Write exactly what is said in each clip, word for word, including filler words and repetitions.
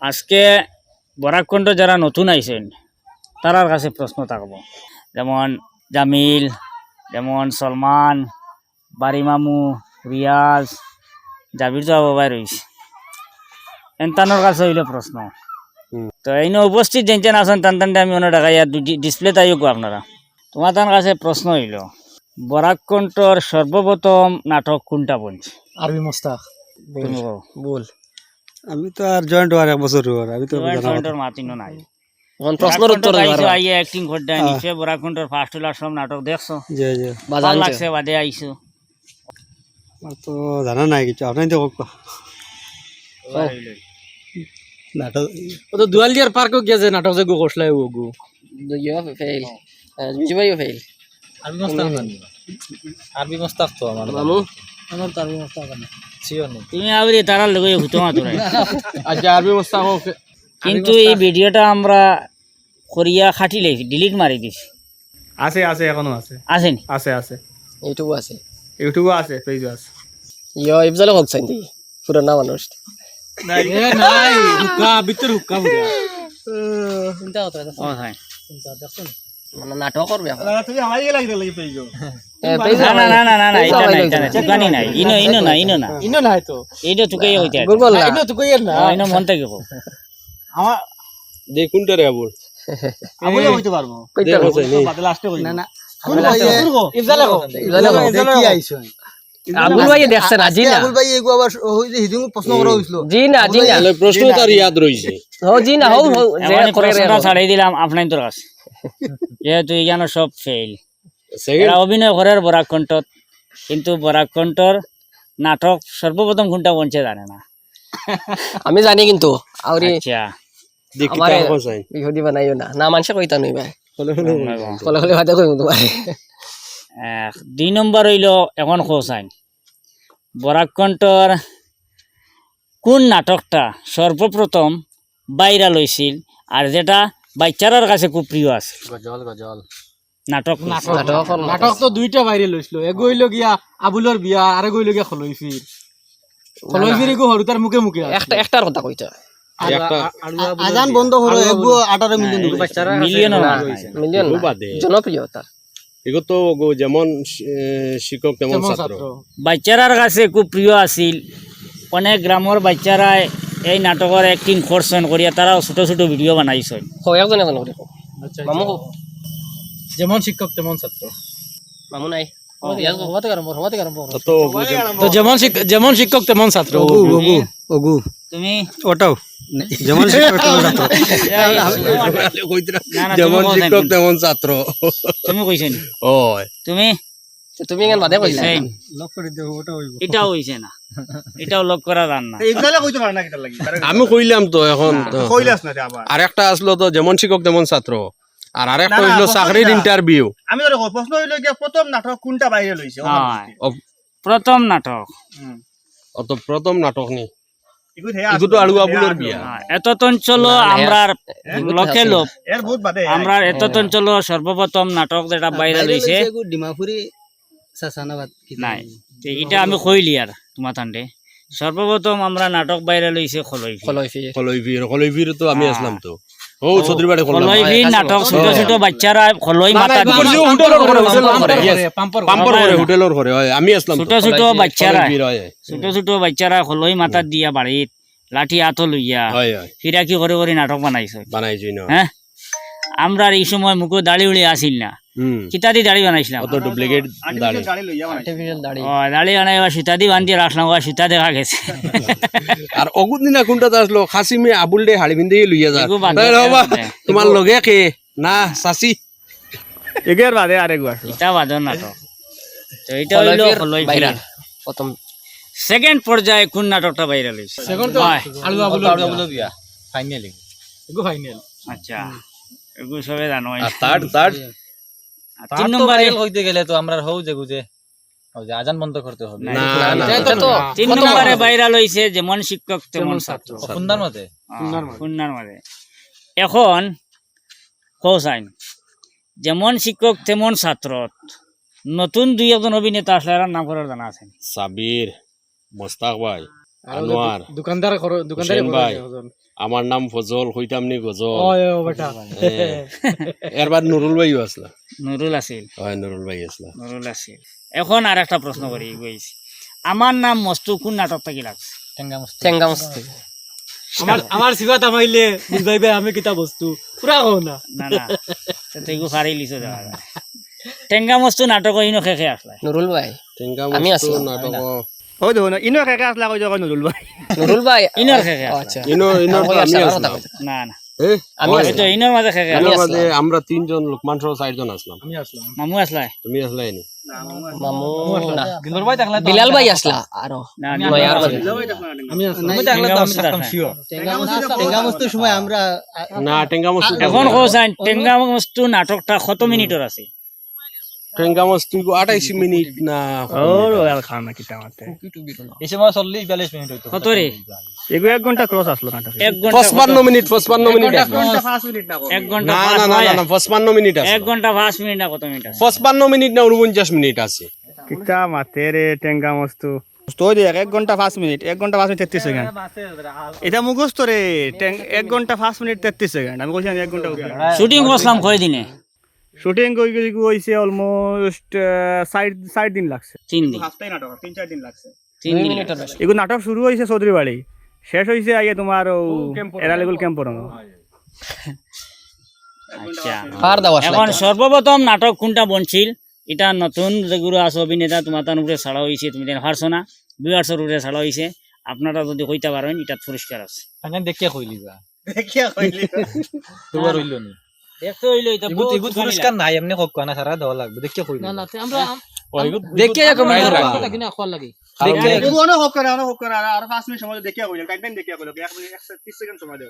আজকে বরাক কণ্ঠ যারা নতুন আইছইন, তারার কাছে প্রশ্ন থাকবো, যেমন জামিল, যেমন সলমান, বাড়ি মামু, রিয়াজ, জাবির তো আবার বাইর অইছে। এন তানর কাছে অইলো প্রশ্ন। হুম। তো এইন উপস্থিত যেন যেন আছইন, তান তানরে আমি অনো ডাকাইয়া ডিসপ্লে তাইও কো আপনারা। তোমার তান কাছে প্রশ্ন অইলো, বরাক কণ্ঠর সর্বপ্রথম নাটক কোনটা বনছে? আরবি মোস্তাক। তুমি কও। ভুল। আমি তো আর জয়েন্ট অওয়ার এক বছর অওয়ার, আমি তো জয়েন্ট জানা জয়েন্টর কথা। মাতিনো নাই। অখন প্রশ্নর উত্তর দিবা পারো। আইয়া অ্যাক্টিং করতে আহ। নিশ্চয় বরাক কণ্ঠর ফার্স্ট অলার সব নাটক দেখছো? জি, জি। বাজান ভালা লাগছে, বাদে আইছো। আমার তো জানা নাই কিছু, আপনাই তো কউক্কা। নাটক। ও তো দুয়ালিয়ার পার্কো গিয়া যে নাটক যে গু কষলাই ও গু। ইয়া, ফেইল। আহ, মিজু ভাইও ফেইল। আরবি মোস্তাক জানি না। আরবি মোস্তাক তো আমার মামু। আমার তো আরবি মোস্তাক জানি না। শিওর নি। তুমি আবার তারার লগে হুতো মাতো নাই। আচ্ছা, আরবি মোস্তাক ওকে। কিন্তু এই ভিডিওটা আমরা করিয়া কাটিলাই, ডিলিট মারি দিছি। আছে, আছে, এখনো আছে। আছে নি? আছে, আছে। YouTube আছে। YouTube আছে, পেজও আছে। ইয়ো, ইফজালে কউক চাইন দি। পুরানা মানুষ। এ নাই, হুক্কা, ভিতর হুক্কা পুরা। চিন্তা করতে পারো। ও ভাই। চিন্তা দেখছো নি? মানে নাটক করবে এখন। না, তুমি আমার ইয়ে লাগি লাগি পেজও। এ, পেজ না, না, না, না, না, না, পেজ এটা না, লাগাই এটা না, লাগবে। তুকানি নাই। ইনো, ইনো না, ইনো না। ইনো নাই তো। এইটা তুকাই অইতে আছে। Google না। ইনো তুকাই না। ও, ইনো মন থাকি কও। আমার দে কোনটা রে আবুল? আবুলে কইতে পারবো। কইতে পারবো। দেখো, বাদে লাস্টে কইবো। না, না। কোন আবুল ভাই? আইছে। ইফজালে কও। ইফজালে কও। দেখি আইছো। আবুল ভাই দেখছে না, জি না। আবুল ভাই এগু আবার ওই যে হিদিন প্রশ্ন করা হইছিল। জি না, জি না। তাহলে প্রশ্ন তার ইয়াদ রইছে। হো, জি না, হো, হো, যে এখন এই করে রে। প্রশ্নটা ছাড়াই দিলাম আপনাইনতর কাছে। যেহেতু এখানো সব ফেইল। Second। এরা অভিনয় করের বরাক কণ্ঠত, কিন্তু বরাক কণ্ঠর নাটক সর্বপ্রথম কোনটা বনছে জানে না। আমি জানি কিন্তু, আউরি আচ্ছা। দেখি আমারে তার হোসাইন। বিহুদি বানাইও না। না, মানষে কইতা নই ভাই। হলে হলে বলবো। হলে হলে বাদে কইবো তোমারে। আহ, দুই নম্বর অইলো এখন হোসাইন। বরাক কণ্ঠর কোন নাটকটা সর্বপ্রথম viral অইছিল আর যেটা বাইচ্চারার কাছে খুব প্রিয় আছে? গজল, গজল। নাটক নাটক। নাটক। নাটক তো দুইটা viral অইছিল, এগু অইলো গিয়া আবুলর বিয়া, আর এগু অইলো গিয়া খলইফির। না, না। খলইফির এগু হুরুতার মুখে মুখে আছে। একটা, একটার কথা কইতা। আর একটা আ-, আ-, আজান বন্ধ করো, আলু এগু আবুল। আঠারো মিলিয়ন না, ঢুকে। বাচ্চারা মিলিয়ন না। মিলিয়ন না। এগু বাদে। জনপ্রিয়তা। এগু তো গো যেমন শি-, এ, শিক্ষক তেমন তেমন ছাত্র। ছাত্র। বাইচ্চারার কাছে খুব প্রিয় আছিল। অনেক গ্রামর বাইচ্চারায় এই নাটকর acting করছইন করিয়া তারাও ছোট ছোট video বানাইছইন। কও, একজন একজন করি কও। আচ্ছা, মামু আচ্ছা। কও। যেমন শিক্ষক তেমন ছাত্র। মামু নাই। ও, হবাতে আরম্ভ, হবাতে আরম্ভ। তো, তো, তো যেমন শিক-, যেমন শিক্ষক তেমন ছাত্র। ওগু, ওগু, ওগু। তুমি? ওটাও। যেমন শিক্ষক তেমন ছাত্র। না, না, তুমি যেমন কও, শিক্ষক তেমন ছাত্র। তুমি কইছো নি? ওই। তুমি? তো তুমি কেন বাদে কইলা? Same। লক করি দেও, ওটা হইব। এটাও হইছে না। এটাও লক করা যার না। এই ইফজালে কইতে পারে না কিতার লাগি। আমি কইলাম তো এখন। না। তো। কইলাস না রে আবার। আরেকটা আসলো তো যেমন শিক্ষক তেমন ছাত্র। আর আরেকটা না, না, হইলো এখন চাকরির কইলা। Interview। আমি তোরে কই, প্রশ্ন হইলো গিয়া প্রথম নাটক কোনটা viral হইছে? ওখান হ্যাঁ। থেকে। ও। প্রথম নাটক। হুম। ও তো প্রথম নাটক নি। ইগু তো আলু আবুলর বিয়া। হ্যাঁ, এততন চলো না, না, আমরার এর বহুত লকে আছে। লোক। এর বহুত বাদে। আমরার এততন চলো সর্বপ্রথম নাটক যেটা viral হইছে। এগু ডিমাপুরি সাসানাবাদ কি নাই। জানি। তো এটা আমি কইলি আর তোমার তান্ডে। সর্বপ্রথম আমরা নাটক viral হইছে খলইফি। খলইফি। খলইফির, খলইফির তো আমি হ্যাঁ। আছলাম তো। ও, ও, চৌধুরী বাড়ি করলাম। খলইফির নাটক, ছোট ছোট বাচ্চারা খলই না, না, মাথা এগু দিয়া। করছে, হোটেলর ঘরে, পাম্পর ঘরে, পাম্পর ঘরে, yes। পাম্পর ঘরে, পাম্পর ঘরে। হোটেলর ঘরে, হয়, আমি আছলাম তো। ছোট ছোট খলইফির। বাচ্চারা, খলইফির, হয়। ছোট ছোট বাচ্চারা খলই মাথাত দিয়া বাড়িত, লাঠি আতো লইয়া, হয়, হয়। ফিরাকি করে করে নাটক বানাইছে। বানাইছে না। হ্যাঁ? আমরার এই সময় মুখো দাড়ি উড়ি আছিল না। হুম। কিতাদি দাড়ি বানাইছিলাম? অত duplicate দাড়ি। Artificial দাড়ি। ও, দাড়ি বানাইবা, সুতাদি বান্ধিয়া রাখলাম, ও সুতা দেখা গেছে। আর অগুর দিনা কোনটা আসলো? খাসিমে আবুল ডে হাড়ি বিন্দে লইয়া যা। এগু বাদ তাই দে, বাবা, বাদ দে। তোমার লগে কে? না, চাচি। এগের বাদে আরেকবার। এটা বাদর নাটক। তো এটা হইলো খলইফির খলইফির। Viral। প্রথম। Second পর্যায়ে কোন নাটকটা viral হইছে? Second তো হয়। আলু আবুল আলু আবুল বিয়া। Final। এগু final। আচ্ছা। এগু সবে জানো। আর third, third? আর third তিন তো নম্বরে viral হইতে গেলে তো আমরা হউ যে বুঝে, ওই যে আজান বন্ধ করতে হবে। না, না, না, এটা তো না। তিন নম্বরে viral হইছে যেমন শিক্ষক তেমন তেমন ছাত্র। ছাত্র। খুন্দার মাঝে? হ্যাঁ, খুন্দার মাঝে। খুন্দার মাঝে। এখন হোসাইন, যেমন শিক্ষক তেমন ছাত্র, নতুন দুই একজন অভিনেতা আসলে এরার নাম করার জানা আছে নি? সাবির, মোস্তাক ভাই, আর ওই যে আনোয়ার, দু-, দোকানদার করো, দোকানদারি হুসেন করো ভাই। একজন। আমার নাম ফজল, কইতাম নি গজল। ওই, ওই, বেটা। হ্যাঁ। এরবার নুরুল ভাইও আসলা। নুরুল আছিল। হয়, নুরুল ভাই আসলা। নুরুল আছিল। এখন আর একটা প্রশ্ন করি, কইছি। আমার নাম মস্তু কোন নাটক থাকি লাগছে? টেঙ্গা মস্তু। টেঙ্গা মস্তু। আমার, আমার সিফাত আমাইলে বুঝাইবে আমি কিতা বস্তু। পুরা কও না। না, না। তো তুই গু ফারি লিছো দেখা যায়। টেঙ্গা মস্তু নাটক ইনো কে কে আসলা? নুরুল ভাই। টেঙ্গা আমি মস্তু আছি। নাটক। ওই দেখো না, ইনো কে কে আসলা কই দেখো নুরুল ভাই। নুরুল ভাই। ইনোর কে কে ও, আসলা? আচ্ছা। ইনো, ইনো আমি তো আমি আসলাম। কথা কইতে। না, না। এ? আমি ওই আছি। তো ইনোর মাঝে কে কে ইনোর আসলা? মাঝে আমরা তিনজন, লোকমান সহ চারজন আসলাম। আমি আসলাম। মামু আসলা? তুমি আসলা নি? মামু না। দিলর ভাই দেখলা তো? বিলাল ভাই আসলা আরো। না, আমি নয়া আসলাম। আমি আসলাম। আমি দেখলা তো, আমি টেঙ্গা মস্তু থাকতাম আসলা। Sure। টেঙ্গা মস্তু, টেঙ্গা মস্তুর সময় আমরা, আ, না, টেঙ্গা মস্তু এখন দেখলাম। কও চাইন, টেঙ্গা মস্তু নাটকটা কত মিনিটর আছে? টেঙ্গা মস্তু ইগু আঠাইশ মিনিট না? ওর আর খানা কিতা মাতে। এই সময় চল্লিশ বিয়াল্লিশ মিনিট হইতো। কত রে? এগু এক ঘন্টা cross আসলো নাটক। এক ঘন্টা পঁচপান্ন কত? মিনিট, পঁচপান্ন মিনিট এক আছে। ঘন্টা পাঁচ মিনিট না কত? এক ঘন্টা না, পাঁচ না, না, নয়। না, না, পঁচপান্ন মিনিট আছে। এক ঘন্টা পাঁচ মিনিট না কত মিনিট আছে? পঁচপান্ন মিনিট না ঊনপঞ্চাশ মিনিট আছে। কিতা মাতে রে টেঙ্গা মস্তু। তো ওই দেখ, এক ঘন্টা পাঁচ মিনিট, এক ঘন্টা পাঁচ মিনিট তেত্রিশ সেকেন্ড। এটা মুখস্থ রে, টেং-, এক ঘন্টা পাঁচ মিনিট তেত্রিশ সেকেন্ড। আমি কইছি আমি এক ঘন্টা উপরে। Shooting করছিলাম কয় দিনে? Shooting কই গেলি গো হইছে almost, আহ, চার, চার দিন লাগছে। তিন দিন। হাফটাই নাটক, তিন চার দিন লাগছে। তিন দিন লাগছে। এগু নাটক শুরু হইছে চৌধুরী বাড়ি, শেষ হইছে আইয়া তোমার ও এরালেগুল ক্যাম্প পড়ানো। আচ্ছা। ফার দাও আসলে। এখন সর্বপ্রথম নাটক কোনটা বনছিল? এটা নতুন যেগুলো আছে অভিনেতা, তোমার তার উপরে ছাড়া হইছে, তুমি জানো পারছো না, viewers-র উপরে ছাড়া হইছে। আপনারা যদি কইতা পারেন, এটা পুরস্কার আছে। মানে দেখিয়া কইলি বা। দেখিয়া কইলি বা। তোমার হইল নি। দেখতে হইলো এটা ইগুত, বহুত ইগুত খালি পুরস্কার নাই, এমনি হোক না, সারা দেওয়া লাগবে। দেখিয়া কইলি না, বা। না, তে আমরা ও, ইগুত, দেখে ইগুত এক মিনিট আমরা করবা। রাখি না, খোয়া লাগি। দেখে কারণ এক এগুলো অনেক হোক করে, অনেক হোক করে, আর, আর পাঁচ মিনিট সময় দেখিয়া কইলে, time time দেখিয়া কইলে, এক মিনিট, এক, ত্রিশ সেকেন্ড সময় দেও।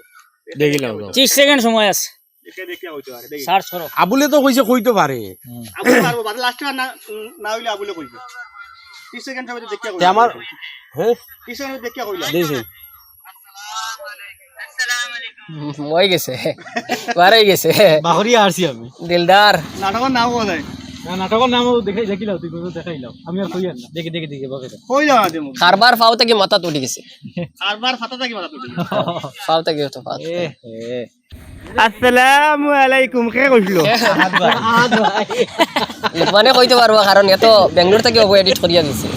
দেখিলাম তো। ত্রিশ সেকেন্ড সময় আছে। দেখে দেখিয়া কইতে পারে, দেখি। Search করো। আবুলে তো কইছে কইতে পারে। হুম। আবুলে পারবো, বাদে last-এ আর না, না হইলে আবুলে কইবে। ত্রিশ সেকেন্ড সময় তো দেখিয়া তে কইবে। আমার, হ্যাঁ? ত্রিশ সেকেন্ড দেখিয়া কইলে। দেখি। হুম, হয়ে গেছে। বার হয়ে গেছে। বাহরিয়া আরছি আমি। দিলদার। নাটকর নাম বলে। না, নাটকর নাম ও দেখাই, দেখিলাও, তুই বলে দেখাইলাও। আমি আর কই আর না। দেখি, দেখি, দেখি, বকে দে। কইলাও না তুমি। কারবার ফাও থাকি মাথা তুলি গেছে। কারবার ফাতা থাকি মাথা তুলি গেছে। ফাও থাকি তো ফাও। এ, এ। আসসালামু আলাইকুম, কে কইছিল? লোকমানে কইতে পারবো, কারণ এত বেঙ্গালোর থাকি অবো edit করিয়া দিছে।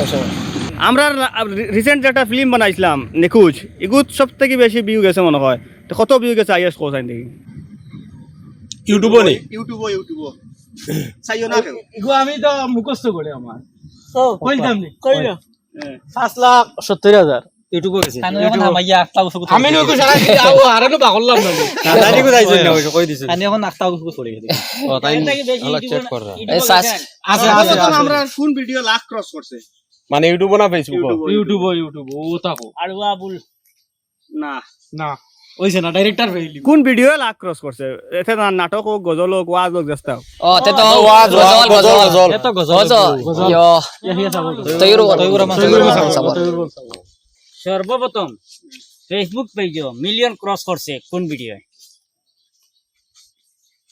ওই সময়। আমরা রা-, recent একটা film বানাইছিলাম, নিখোঁজ। ইগুত সব থাকি বেশি view গেছে মনে হয়। তো কত view গেছে, highest কও চাইন দেখি। YouTube-ও নি? YouTube-ও, YouTube-ও। চাইও না কেউ। ইগু আমি তো মুখস্থ করে আমার। ও, কইতাম নি। কই না? হ্যাঁ। পাঁচ লাখ সত্তর হাজার। YouTube-ও গেছে। কানে এখন YouTube-ও। হামাইয়া আটটা বছর কোথায় আমি গেছে? নকু সারা দিন আও, আর একটু বাগল্লাম না। না, তাই নিকু যাইছে না, ওই কই দিছে। কানে এখন আটটা বছর পড়ে গেছে। ও, তাই তাই নাকি বেশি হলো YouTube-ও check না, কর। YouTube-ও এই সার্চ। গেছে। আছে, আছে, এখন আছে। আমরা কোন video লাখ cross করছে? মানে YouTube-ও না Facebook-ও? YouTube-ও, YouTube-ও, YouTube-ও, ও থাকো। আর ওয়া বুল। না। না, অইছে না, director fail। কোন video লাখ cross করছে? এতে না, নাটক হোক, গজল হোক, ওয়াজ হোক, যেটা হোক। ও, তে তো ও, ওয়াজ, গজল, ওয়াজ, গজল, গজল। গজল। এ তো গজল। গজল। ইয়ো। ইয়া, ইয়া, সাবো। তৈয়ুর বল। তৈয়ুর রহমান। তৈয়ুর রহমান। সর্বপ্রথম Facebook page-ও million cross করছে কোন video?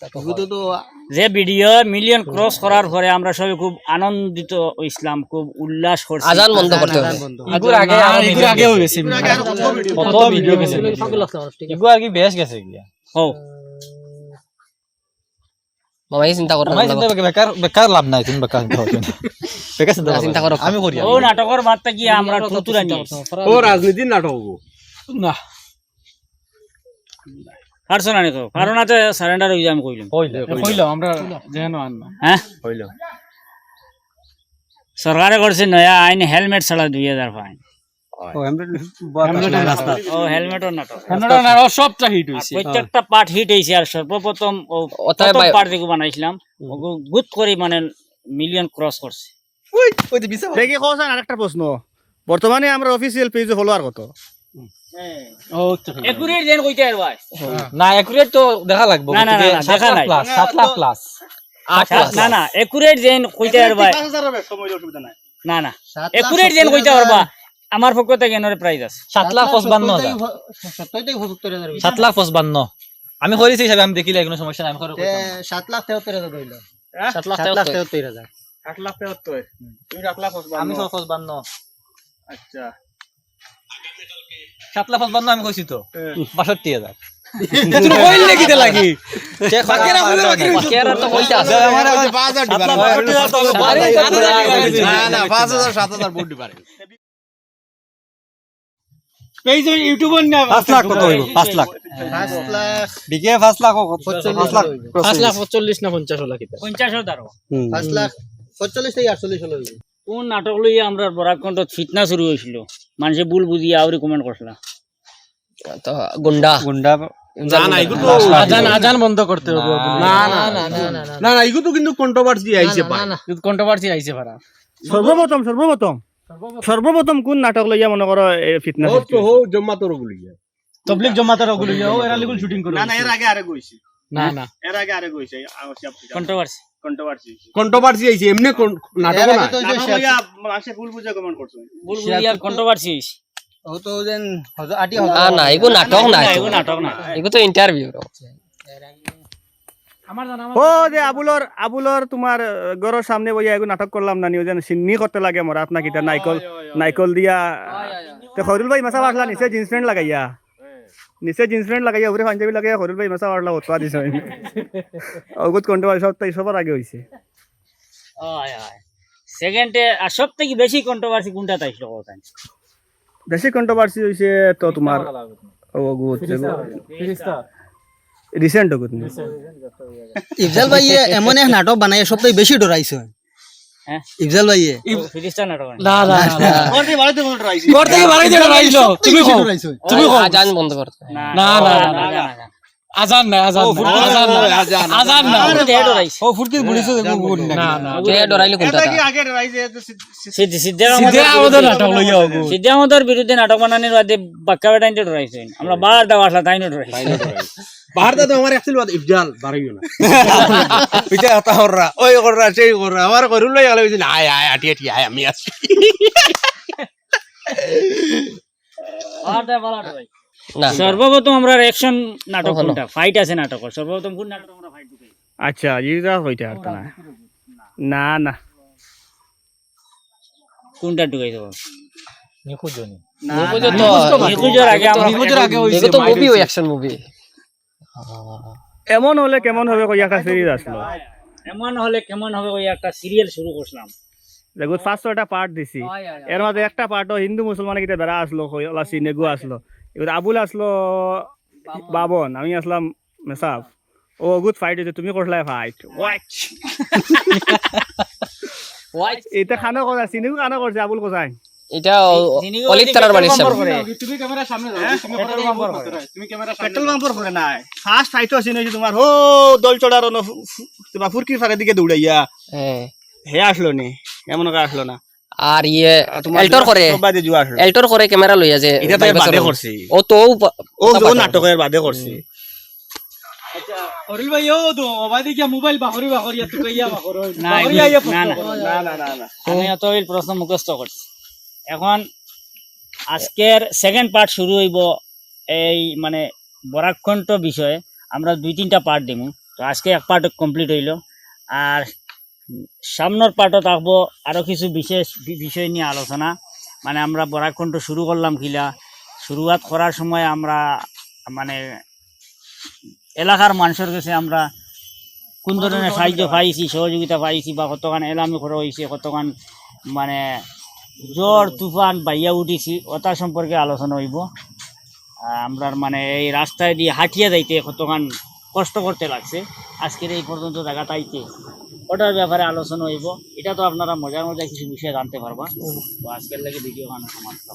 এগুলো তো যে video million cross করার পরে আমরা সবাই খুব আনন্দিত হইছিলাম, খুব উল্লাস করছি। আজান বন্ধ করতে হবে। আজান বন্ধ। ইগুর আগে না, আরো ইগুর video আগেও গেছে। গেছে। ইগুর আগে আরো কত video? কত video গেছে? ইগুর আগে বেশ গেছে গিয়া। হো। মামাই চিন্তা করো। মামাই চিন্তা বেকার, বেকার লাভ নাই, তুমি বেকার চিন্তা করো না। বেকার চিন্তা না, করো। চিন্তা করো। আমি করি, ও আমি। নাটকর বার্তা কি আমরা তুলতুরা নিয়ে? ও রাজনীতির নাটক হবো। না। পারছো না নি তো? পারো না তে surrender হই যা, আমি কইলাম। কইলে, কইলে। কইলো, আমরা যেন আর না। হ্যাঁ? কইলো। সরকারে করছে নয়া আইন, helmet ছাড়া দুই হাজার fine। ও, helmet, helmet-র নাটক। ও, helmet-র নাটক। Helmet-র নাটক, সবটা hit আর হইছে। প্রত্যেকটা part hit হইছে, আর সর্বপ্রথম ও ওটাই প্রথম বাই- part যেগু বানাইছিলাম, হুম। ওগু গুদ করি মানে million cross করছে। ওই, ওই যে বিছা দেখি, কও চাইন আরেকটা প্রশ্ন। বর্তমানে আমরা official page-ও follower কত? ও, আচ্ছা, ঠিক আছে। Accurate যেন কইতে আর ভাই। না, accurate তো দেখা লাগবো। না, না, না, গতিকে না, সাত লাখ দেখা নাই। Plus, সাত লাখ plus। আট লাখ না, plus। না, accurate যেন কইতে আর ভাই। পাঁচ হাজার হবে, সময় অসুবিধা নাই। না, না। সাত লাখ accurate যেন কইতে পারবা। আমার পক্ষ থেকে এনরে prize আছে। সাত লাখ পঁচপান্ন হাজার। সত্তর থেকে পঁচাত্তর হাজার। সাত লাখ পঁচপান্ন। আমি করেছি হিসাবে, আমি দেখিলে কোনো সমস্যা নাই, আমি করে তে কইতাম। সাত লাখ তেহত্তর হাজার ধরলাম। হ্যাঁ? সাত লাখ সাত লাখ তেহত্তর। তেহত্তর হাজার। সাত লাখ তেহত্তর। হুম। তুমি সাত লাখ পঁচপান্ন। আমি সব পঁচপান্ন। আচ্ছা। সাত লাখ পঞ্চান্ন আমি কইছি তো। বাষট্টি হাজার। তুই কইলে কিতা লাগি? বাকি আর তো কইতে আছে। আমার আবার পাঁচ হাজার দিবা। বাষট্টি হাজার তো হবে। বারো হাজার দিবা। না, না, পাঁচ হাজার, সাত হাজার বহুত দিবা। পেজ, YouTube-র না। পাঁচ লাখ কত হইব? পাঁচ লাখ। পাঁচ লাখ। বিকে পাঁচ লাখ, ও কত? পাঁচ লাখ। পাঁচ লাখ পঁচল্লিশ না পঞ্চাশ ওলা কিতা? পঞ্চাশ হাজার। হুম। পাঁচ লাখ পঁচল্লিশ থেকে আটচল্লিশ হলো। কোন নাটক লইয়া আমরার বরাক কণ্ঠত ফিতনা শুরু হইছিল? মানষে ভুল বুঝিয়া আউরি comment করছিলা। তো গুন্ডা। গুন্ডা। না, না, এগুলো তো আজান, আজান বন্ধ করতে হবে। না, না, না, না, না, না। না, না, এগুলো তো কিন্তু controversy আইছে না, না, ভাই। না, না। কিন্তু controversy আইছে ভাড়া। সর্বপ্রথম, সর্বপ্রথম, সর্বপ্রথম কোন নাটক লইয়া মনে করো এ ফিতনা ও সৃষ্টি তো হইছে? হো জমাতর ওগুলি। তবলিগ জমাতর ওগুলি, ও এরা লিগুল shooting করে না, না, হইছে। এর আগে আরেক হইছে। না, না। এর আগে আরেক হইছে, আ, হচ্ছে আপনি জানেন। Controversy। Controversy হইছে। Controversy হইছে, এমনি কোন নাটক এর আগে না? তো হইছে নাটক শেয়ার লইয়া মাসে ভুল বুঝে comment করছে। ভুল শেয়ার বুঝিয়া তো controversy হইছে। ও তো ওজন হজ-, আটি হজ-, না, না, এগু নাটক না, না, এগু নাটক না। এগু তো interview। ও যে আবুলর, আবুলর তোমার, আহ, ঘরর সামনে বইয়া এগু নাটক করলাম না নি, ও যেন সিন্নি করতে লাগে মরাত না কিতা, নাইকল, নাইকল দিয়া। তে খয়রুল ভাই মেসাব আছলা নিচে jeans pant লাগাইয়া। নিচে jeans pant লাগাইয়া, উপরে পাঞ্জাবি লাগাইয়া, খয়রুল ভাই মেসাব আছলা হতুয়া দিছে। অগুত controversy সব তাই সবার আগে হইছে। অয়, অয়। Second-এ আর সব থাকি বেশি controversy কোনটা তাই ছিল কথা? বেশি controversy হইছে তো তোমার ও গুড, ফিরিস্তা। Recent গুড নি। ইফজাল ভাইয়ে এমন এক নাটক বানাইয়া সবথেকে বেশি ডরাইছে। হ্যাঁ? ইফজাল ভাইয়ে। ও, ফিরিস্তা নাটক বানাইছে। না, না, না, না। ঘর থেকে বাড়াইতে কোনো ডরাইছে। ঘর থেকে বাড়াইতে ডরাইছে। তুমি কও। ডরাইছে। তুমি কও। আজান বন্ধ করতে। না, না, না, না, না, না। না, না। আজান নাই, আজান ও, নাই, ফুটকি আজান নাই। আজান। আজান নাই। আরে ফুটকি বাবা। ডরাইছে। ও, ফুটকি বুড়িছে, দেখো, গুড না। না, না। কে ডরাইলে কোনটা? এটা কি আগে ডরাইছে? সিদ্ধি, সিদ্ধি সিদ্ধি আহমদ। আহমদর নাটক লইয়া অগু। সিদ্ধি আহমদর বিরুদ্ধে নাটক বানানির বাদে বাক্কা বেটাইনতে ডরাইছইন। আমরা বারো দা আছলা তাইনও ডরাইছইন। বারো দা তো আমার actually বাদ ইফজাল বাড়াইও না। ইটা হতা কররা, ওই কররা, সেই কররা। আমার করুল লই গেল, বুঝলি, "আয়, আয়, আটি, আটি, আয়, আমি আছি।" বারো দা বালা ডরাই। না। সর্বপ্রথম আমরার action নাটক কোনটা? Fight আছে নাটক। সর্বপ্রথম কোন নাটক আমরা fight ঢুকাই? আচ্ছা, ইটা কইতে পারতা না। না, না। কোনটা ঢুকাই দেব? নিখোঁজ নি। না, নিখোঁজ না। তো। নিখোঁজর আগে আমরা নিখোঁজর আগে হইছে, এগুলো তো movie, ওই action movie। এমন হলে কেমন হবে কই একটা series আসলো। এমন হলে কেমন হবে কই একটা serial শুরু করছিলাম। দেখো, first ছয়টা part দিছি। এর মাঝে একটা part-ও হিন্দু মুসলমানে কিতা বেড়া আসলো, কই ওলা সিনেগু আসলো। এবার আবুল আসলো বামন। বামন, আমি আসলাম মেসাব। ও, good fight হইছে, তুমি করলায় fight। Watch। Watch। এটা খানো কথা, সিনেগু খানো করছে, আবুল কোথায়? এটা ও-, সিনেগু অলিত তারার বাড়ির সামনে। Petrol pump-র করে। Petrol pump-র করে না। First fight-ও scene হইছে তোমার, ও, দল চড়ার অনো ফু-, ফু-, তোমার ফুরকির ফাঁকের দিকে দৌড়াইয়া। হ্যাঁ। হে আসলো নি, এমন করে আসলো না। আর ইয়ে, আর তোমার এল্টোর করে, সব বাদে জুয়া আসলো। এল্টোর করে camera লইয়া যে এটা তো এর বাইক বাদে চড়ানো। করছি। ও তো ও পা-, ও, ও তো ও বাদে নাটকের বাদে করছি। হুম। আচ্ছা, হরিল ভাই, ও তো, ও বাদে গিয়া mobile বাহরি বাহরি আর তুকাইয়া বাহর হইল। না, বাহরি আইয়া না, প্রশ্ন না। করো। না, না, না, না। আমি অত হইল প্রশ্ন মুখস্থ করছি। এখন আজকের second part শুরু হইব এই, মানে, বরাক কণ্ঠ বিষয়ে। আমরা দুই তিনটা part দিমু। তো আজকে এক part complete হইল। আর সামনের part-ও থাকবো আরো কিছু বিশেষ বি-, বিষয় নিয়ে আলোচনা। মানে, আমরা বরাক কণ্ঠ শুরু করলাম কিলা, শুরুয়াত করার সময় আমরা, মানে, এলাকার মানুষের কাছে আমরা কোন ধরনের সাহায্য পাইছি, সহযোগিতা পাইছি, বা কতখান এলামি করা হইছে, কতখান, মানে, ঝড় তুফান বাইয়া উঠিছি, ওটার সম্পর্কে আলোচনা হইব। আহ, আমরার, মানে, এই রাস্তায় দিয়ে হাঁটিয়া যাইতে কতখান কষ্ট করতে লাগছে আজকের এই পর্যন্ত জায়গাত আইতে, ওটার ব্যাপারে আলোচনা হইব। এটা তো আপনারা মজার মজার কিছু বিষয় জানতে পারবা। তো আজকের লাগি video এখানে সমাপ্ত।